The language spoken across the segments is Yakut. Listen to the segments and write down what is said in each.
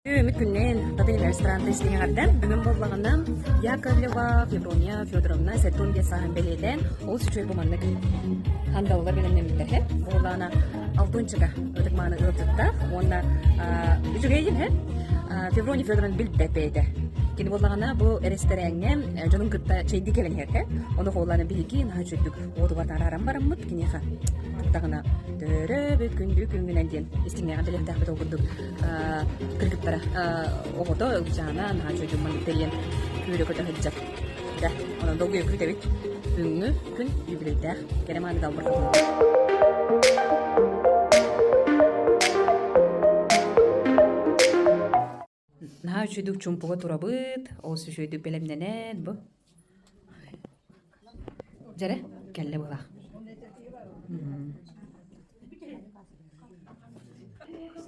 Үмүт күннээн Татыйын ресторанда истиҥэҕэрдэн бүгүн буоллаҕына Яковлева Феврония Федоровна 75 сааһын бэлиэтээн олус үчүгэй бу маннык хандалылар бэлэмнэммиттэр буоллаҕына алтынчыга ытык мааны ыалдьыттаах уонна үчүгэйин һэ Феврония Федоровна билбэт бэйэтэ кини буоллаҕына бу эрэстэрээҥҥэ дьонун кытта чэйдии кэлэн иһэр ону буоллаҕына биһиги наһаа үчүгдүк уотугар арааран бараммыт киниэхэ туттаҕына төрөөбүт күндү күҥҥүнэн диэн истиҥнээҕин бэлиэхтээхпит ол курдук кыргыттара оҕото Ылдьаана наһаа үчүгэй дьоммун тэрийэн күүрэ-көтө сылдьар. Дьэ, онон долгуйа күүтэбит. Бүгүҥҥү күн юбилейдээх кэрэ мааны далбар хотун. Наһаа үчүгдүк чумпуга турабыт, олус үчүгэйдик бэлэмнэнэн бу. Дьэрэ, кэллэ быһалаах.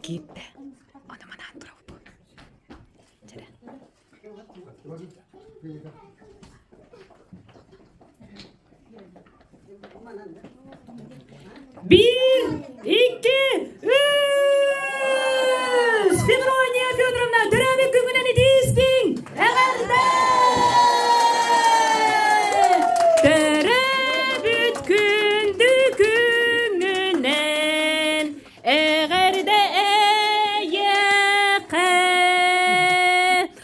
Киирдэ. Ону манаан турабыт. Дьэрэ. Биир, икки, үс! Феврония Федоровна, төрөөбүт күҥҥүнэн итиистиҥ! Эҕэрдэ! Төрөөбүт күндү күҥҥүнэн эҕэрдэ эйиэхэ!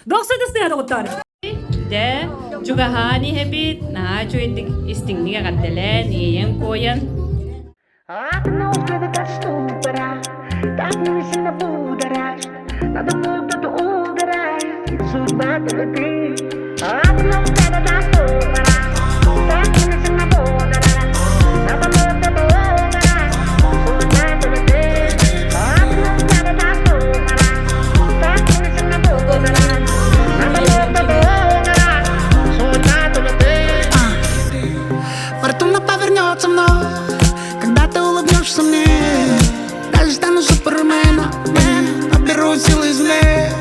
Дохсун ыстыһа доҕоттоор! Дьэ, чугаһаан иһэбит, наһаа үчүгэйдик истиҥник эҕэрдэлээн, иэйэн-куойан. Окно ступора, так мысленно будоражит, Надо мной кто-то угорает, судьба только ты. Окно ступора, так мысленно будоражит, Надо мной кто-то угорает, судьба только ты. Окно ступора, так мысленно будоражит, Надо мной кто-то угорает, судьба только ты. Фортуна повернется вновь, когда ты улыбнешься мне. Даже стану суперменом, наберу силы зле.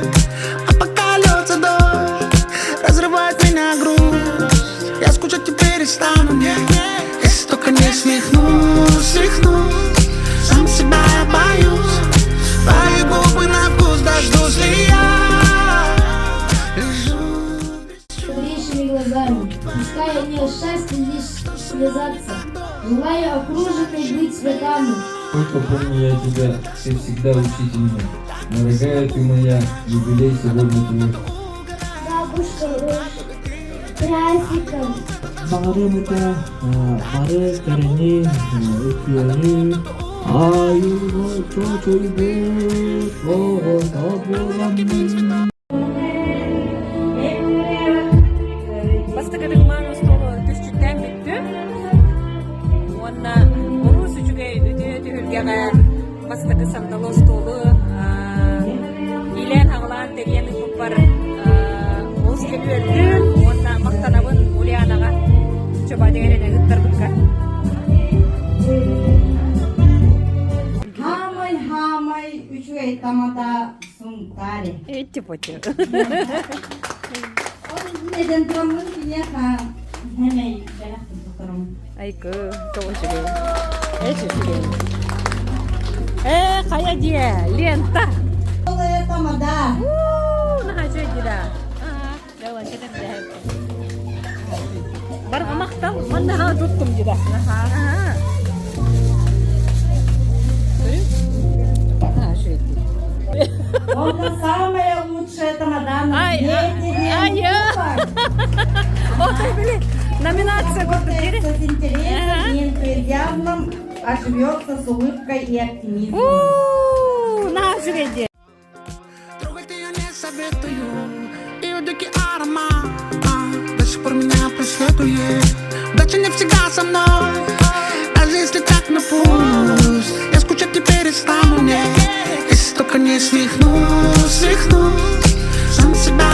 А пока льется дождь, разрывает меня грусть. Я скучать теперь и стану, не, если только не свихнусь, свихнусь. Сам себя я боюсь, твои губы на вкус дождусь ли я. Лежу Горящими глазами, пускай они от счастья лишь слезатся, желая окруженной быть цветами. Сколько помню я тебя, ты всегда учитель мой. Дорогая ты моя, юбилей сегодня твой. Бабушка, праздником! Баҕарыам этэ бары кэрэни, үтүөнү, айылҕа чочуйбут оҕото буоламмын. Бастакы дыгмаан остуолу түсчүттээн бүттүм. Уонна олус үчүгэй үтүө түһүлгэҕэ бастакы сандалы остуолу иилээн-аҕалаан тэрийэн ыыппыппар олус үөрдүм уонна махтанабын Ульянаҕа Чобадыгар эрэ ыттарбыкка. Хаамай-хаамай үчүгэй тамата Сунтаре. Эти-поти. Ол иһин тураммын киниэхэ хэмэй бэлэх туттарым. Айгы, тоҕо үчүгэй. Эч үчүгэй. Э, хайа диэ, лента. Ол тамада. Наһаа үчүгэй да. Барҕа махтал, манна туттум дьида. Он самая лучшая тамада на свете. Ай, Ой, блин, номинация Работает с интересом и энтузиазмом, а живется с улыбкой и оптимизмом. На, үчүгэй Трогать ее не советую. Ее дикий аромат до сих пор меня преследует. Удача не всегда со мной, даже если так, ну пусть. Я скучать не перестану, нет, если только не свихнусь, свихнусь. Сам себя.